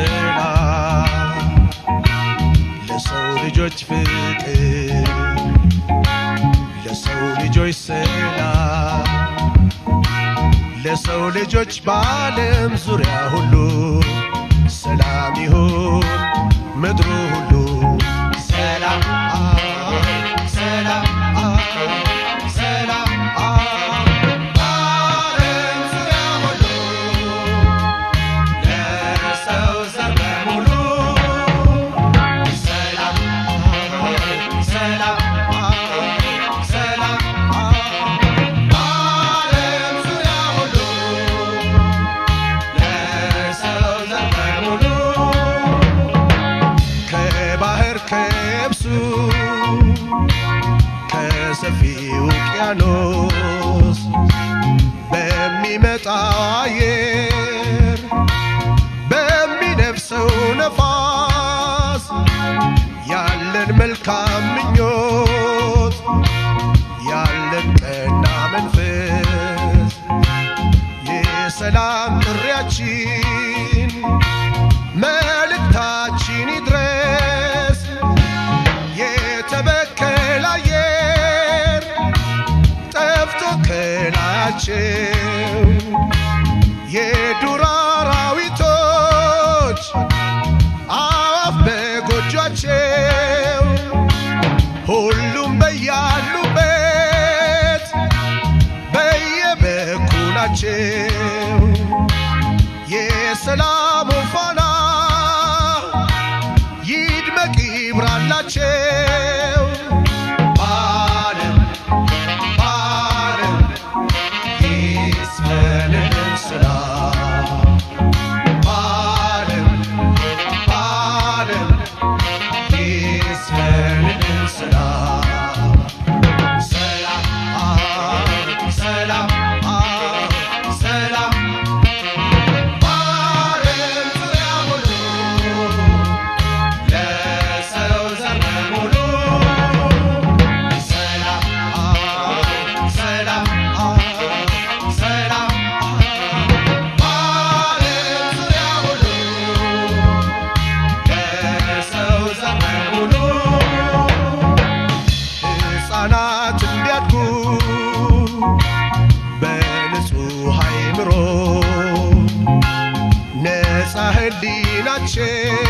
ሰላም፣ ለሰው ልጆች ፍቅር፣ ለሰው ልጆች ሰላም፣ ለሰው ልጆች በዓለም ዙሪያ ሁሉ ሰላም ይሁን ምድሩ ሁሉ። ሰላም፣ ሰላም፣ ሰላም በዓለም ዙሪያ ሁሉ ለሰው ዘር በሙሉ። ሰላም፣ ሰላም፣ ሰላም በዓለም ዙሪያ ሁሉ ለሰው ዘር በሙሉ። ከባህር ከየብሱ ከሰፊው ውቅያኖስ በሚመጣው አየር በሚነፍሰው ነፋስ ያለን መልካም ምኞት ያለን ቀና መንፈስ የሰላም ጥሪያችን መልእክታችን ይድረስ። የተበከለ አየር ጠፍቶ ከላያቸው የዱር አራዊቶች አዋፍ በጎጇቸው ሁሉም በያሉበት በየበኩላቸው የሰላሙ ፋና ይድመቅ ይብራላቸው። በዓለም በዓለም ይስፈንልን ሰላም፣ በዓለም በዓለም ይስፈንልን ሰላም። ሰላም፣ ሰላም፣ ሰላም በዓለም ዙሪያ ሁሉ ለሰው ዘር በሙሉ። ሰላም፣ ሰላም፣ ሰላም በዓለም ዙሪያ ሁሉ ለሰው ዘር በሙሉ። ሕፃናት እንዲያድጉ በንጹሕ አእምሮ ነፃ ሕሊናቸው።